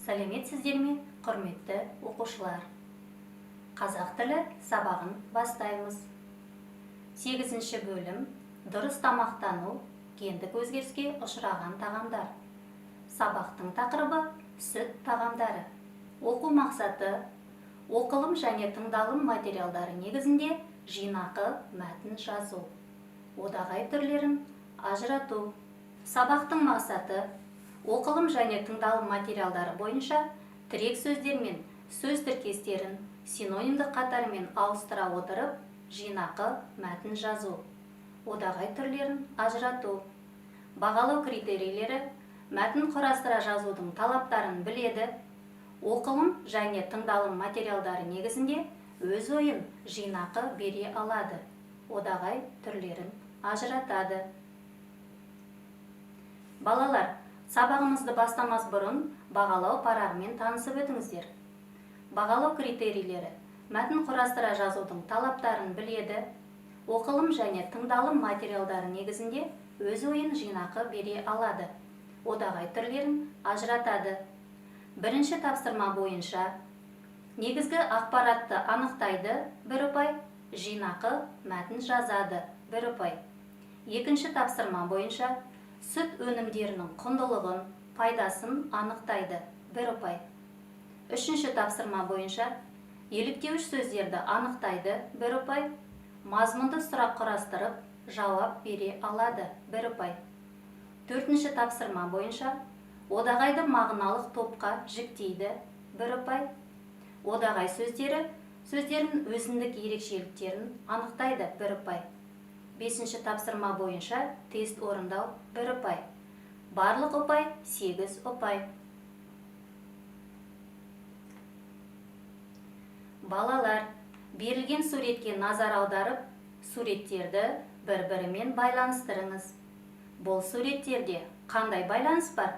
Сәлеметсіздер ме, құрметті оқушылар? Қазақ тілі сабағын бастаймыз. 8-ші бөлім дұрыс тамақтану, гендік өзгеріске ұшыраған тағамдар. Сабақтың тақырыбы сүт тағамдары. Оқу мақсаты оқылым және тыңдалым материалдары негізінде жинақы мәтін жазу, одағай түрлерін ажырату. Сабақтың мақсаты оқылым және тыңдалым материалдары бойынша тірек сөздер мен сөз тіркестерін синонимдік қатармен ауыстыра отырып жинақы мәтін жазу, одағай түрлерін ажырату. Бағалау критерийлері мәтін құрастыра жазудың талаптарын біледі, оқылым және тыңдалым материалдары негізінде өз ойын жинақы бере алады, одағай түрлерін ажыратады. Балалар, сабағымызды бастамас бұрын бағалау парағымен танысып өтіңіздер. Бағалау критерийлері мәтін құрастыра жазудың талаптарын біледі, оқылым және тыңдалым материалдары негізінде өз ойын жинақы бере алады, одағай түрлерін ажыратады. Бірінші тапсырма бойынша негізгі ақпаратты анықтайды, бір ұпай, жинақы мәтін жазады, бір ұпай. Екінші тапсырма бойынша сүт өнімдерінің құндылығын, пайдасын анықтайды, бір ұпай. Үшінші тапсырма бойынша еліктеуіш сөздерді анықтайды, бір ұпай. Мазмұнды сұрақ құрастырып, жауап бере алады, бір ұпай. Төртінші тапсырма бойынша одағайды мағыналық топқа жіктейді, бір ұпай. Одағай сөздерін өзіндік ерекшеліктерін анықтайды, бір ұпай. Бесінші тапсырма бойынша тест орындау, бір ұпай. Барлық ұпай 8 ұпай. Балалар, берілген суретке назар аударып, суреттерді бір-бірімен байланыстырыңыз. Бұл суреттерде қандай байланыс бар?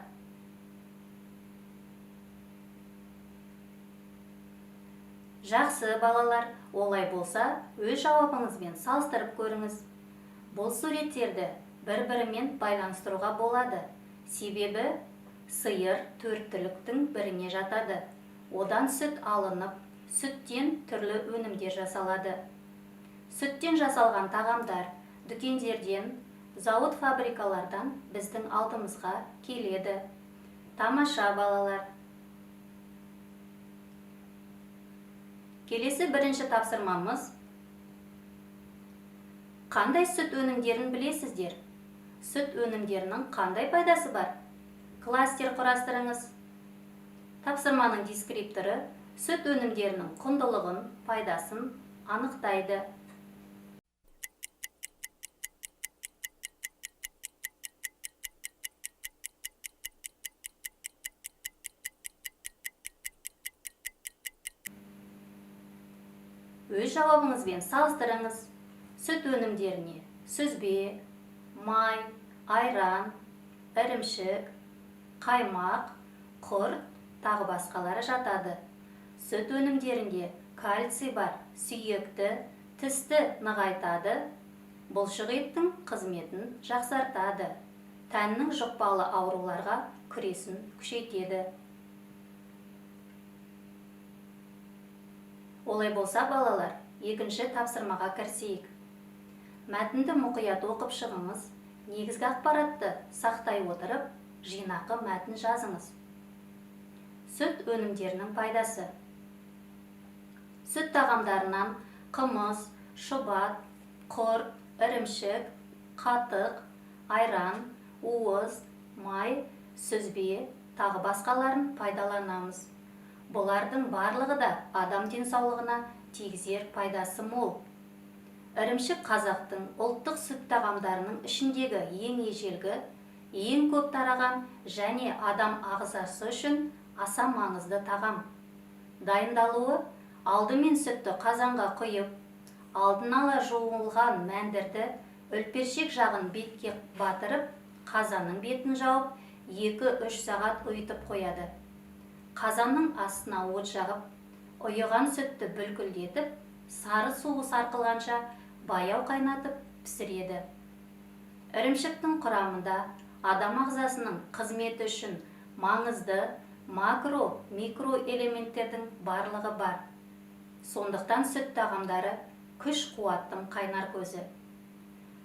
Жақсы, балалар, олай болса, өз жауабыңызбен салыстырып көріңіз. Бұл суреттерді бір-бірімен байланыстыруға болады. Себебі сиыр төрт түліктің біріне жатады. Одан сүт алынып, сүттен түрлі өнімдер жасалады. Сүттен жасалған тағамдар дүкендерден, зауыт фабрикалардан біздің алдымызға келеді. Тамаша, балалар! Келесі бірінші тапсырмамыз. Қандай сүт өнімдерін білесіздер? Сүт өнімдерінің қандай пайдасы бар? Кластер құрастырыңыз. Тапсырманың дескрипторы сүт өнімдерінің құндылығын, пайдасын анықтайды. Өз жауабыңызбен салыстырыңыз. Сүт өнімдеріне сүзбе, май, айран, ірімшік, қаймақ, құрт, тағы басқалары жатады. Сүт өнімдерінде кальций бар, сүйекті, тісті нығайтады, бұлшық еттің қызметін жақсартады, тәннің жұқпалы ауруларға күресін күшейтеді. Олай болса, балалар, екінші тапсырмаға кірісейік. Мәтінді мұқият оқып шығыңыз, негізгі ақпаратты сақтай отырып, жинақы мәтін жазыңыз. Сүт өнімдерінің пайдасы. Сүт тағамдарынан қымыз, шұбат, құрт, ірімшік, қатық, айран, уыз, май, сүзбе, тағы басқаларын пайдаланамыз. Бұлардың барлығы да адам денсаулығына тигізер пайдасы мол. Ірімшік қазақтың ұлттық сүт тағамдарының ішіндегі ең ежелгі, ең көп тараған және адам ағзасы үшін аса маңызды тағам. Дайындалуы алдымен сүтті қазанға құйып, алдын ала жуылған мәндірді үлпершек жағын бетке батырып, қазанның бетін жауып, 2-3 сағат ұйытып қояды. Қазанның астына от жағып, ұйыған сүтті бүлкілдетіп, сары суы сарқылғанша баяу қайнатып пісіреді. Ірімшіктің құрамында адам ағзасының қызметі үшін маңызды Макро, микроэлементтердің барлығы бар. Сондықтан сүт тағамдары күш қуаттың қайнар көзі.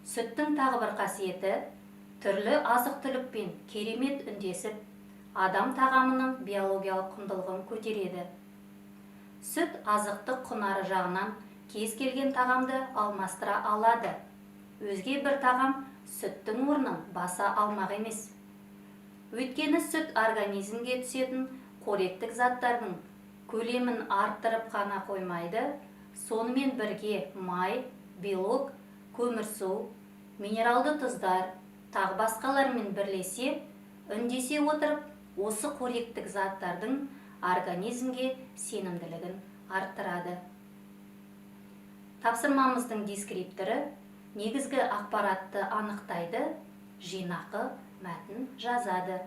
Сүттің тағы бір қасиеті түрлі азық-түлікпен керемет үндесіп, адам тағамының биологиялық құндылығын көтереді. Сүт азықтық құнары жағынан кез келген тағамды алмастыра алады. Өзге бір тағам сүттің орнын баса алмақ емес. Өйткені сүт организмге түсетін қоректік заттардың көлемін арттырып қана қоймайды, сонымен бірге май, белок, көмірсу, минералды тұздар, тағы басқалармен бірлесе, үндесе отырып, осы қоректік заттардың организмге сенімділігін арттырады. Тапсырмамыздың дескрипторы негізгі ақпаратты анықтайды, жинақы мәтін жазады.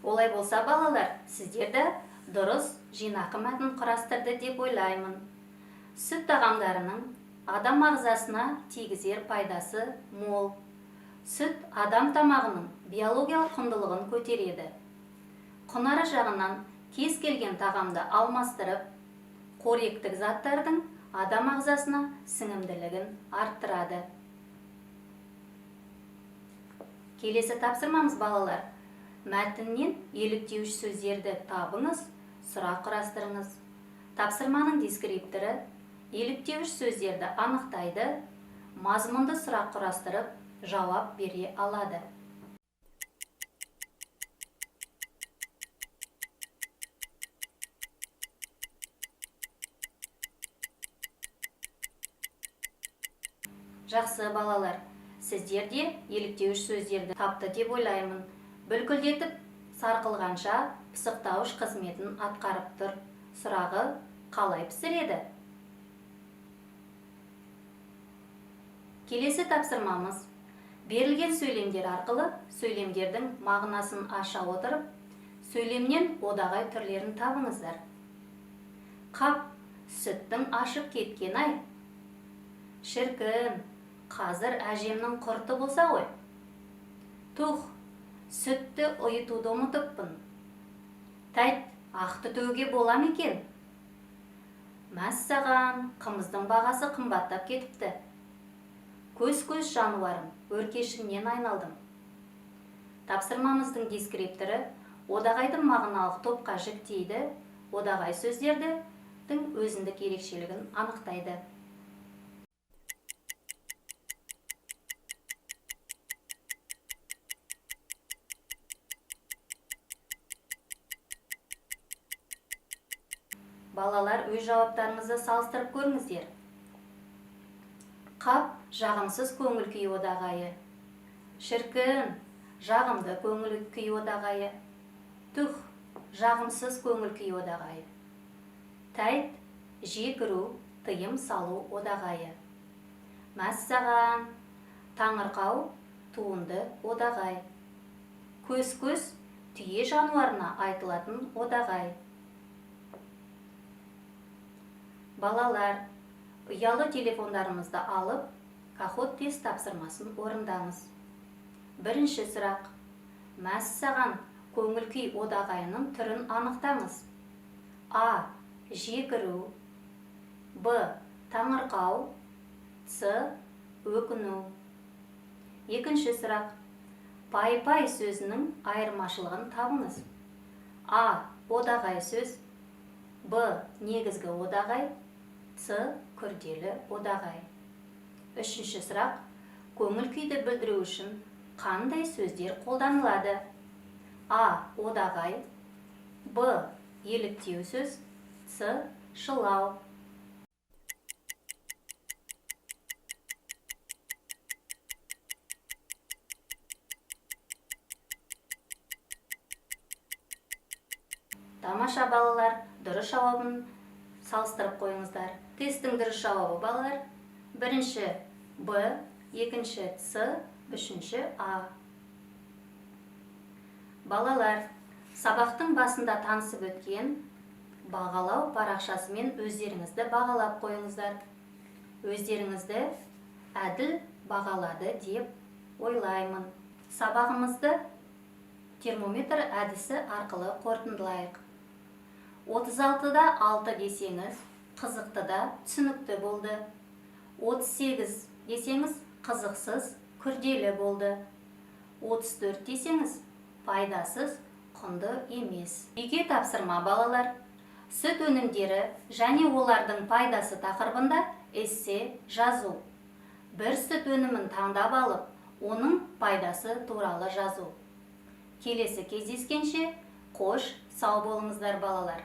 Олай болса, балалар, сіздер де дұрыс жинақы мәтін құрастырды деп ойлаймын. Сүт тағамдарының адам ағзасына тигізер пайдасы мол. Сүт адам тамағының биологиялық құндылығын көтереді. Құнары жағынан кез келген тағамды алмастырып, қоректік заттардың адам ағзасына сіңімділігін арттырады. Келесі тапсырмамыз, балалар. Мәтіннен еліктеуіш сөздерді табыңыз, сұрақ құрастырыңыз. Тапсырманың дескрипторы еліктеуіш сөздерді анықтайды, мазмұнды сұрақ құрастырып, жауап бере алады. Жақсы, балалар, сіздер де еліктеуіш сөздерді тапты деп ойлаймын. Бүлкілдетіп сарқылғанша пысықтауыш қызметін атқарып тұр. Сұрағы қалай пісіреді? Келесі тапсырмамыз. Берілген сөйлемдер арқылы сөйлемдердің мағынасын аша отырып, сөйлемнен одағай түрлерін табыңыздар. Қап, сүттің ашып кеткен ай. Шіркін, қазір әжемнің құрты болса ғой. Тух, сүтті ұйытуды ұмытыппын. Тәйт, ақты төуге бола ма екен? Мәссаған, қымыздың бағасы қымбаттап кетіпті. Көз-көз жануарым, өркешіңнен айналдым. Тапсырмамыздың дескрипторы одағайды мағыналық топқа жіктейді, одағай сөздердің өзіндік ерекшелігін анықтайды. Балалар, өз жауаптарыңызды салыстырып көріңіздер. Қап, жағымсыз көңіл күй одағайы. Шіркін, жағымды көңіл күй одағайы. Түх, жағымсыз көңіл күй одағайы. Тәйт, жекіру, тыйым салу одағайы. Мәссаған, таңырқау, туынды одағай. Көз-көз, түйе жануарына айтылатын одағай. Балалар, ұялы телефондарымызды алып, Kahoot тест тапсырмасын орындаңыз. Бірінші сұрақ. Мәссаған, көңіл күй одағайының түрін анықтаңыз. А. Жекіру. Б. Таңырқау. С. Өкіну. Екінші сұрақ. Пай-пай сөзінің айырмашылығын табыңыз. А. Одағай сөз. Б. Негізгі одағай. С. Күрделі одағай. Үшінші сұрақ. Көңіл күйді білдіру үшін қандай сөздер қолданылады? А. Одағай. Б. Еліктеу сөз. С. Шылау. Тамаша, балалар, дұрыс жауабын салыстырып қойыңыздар. Тесттің дұрыс жауабы, балалар, бірінші Б, екінші С, үшінші А. Балалар, сабақтың басында танысып өткен Бағалау парақшасымен өздеріңізді бағалап қойыңыздар. Өздеріңізді әділ бағалады деп ойлаймын. Сабағымызды термометр әдісі арқылы қорытындылайық. 36-да 6 десеңіз, қызықты да түсінікті болды. 38 десеңіз, қызықсыз, күрделі болды. 34 десеңіз, пайдасыз, құнды емес. Үйге тапсырма, балалар: сүт өнімдері және олардың пайдасы тақырыбында эссе жазу. Бір сүт өнімін таңдап алып, оның пайдасы туралы жазу. Келесі кездескенше қош сау болыңыздар, балалар.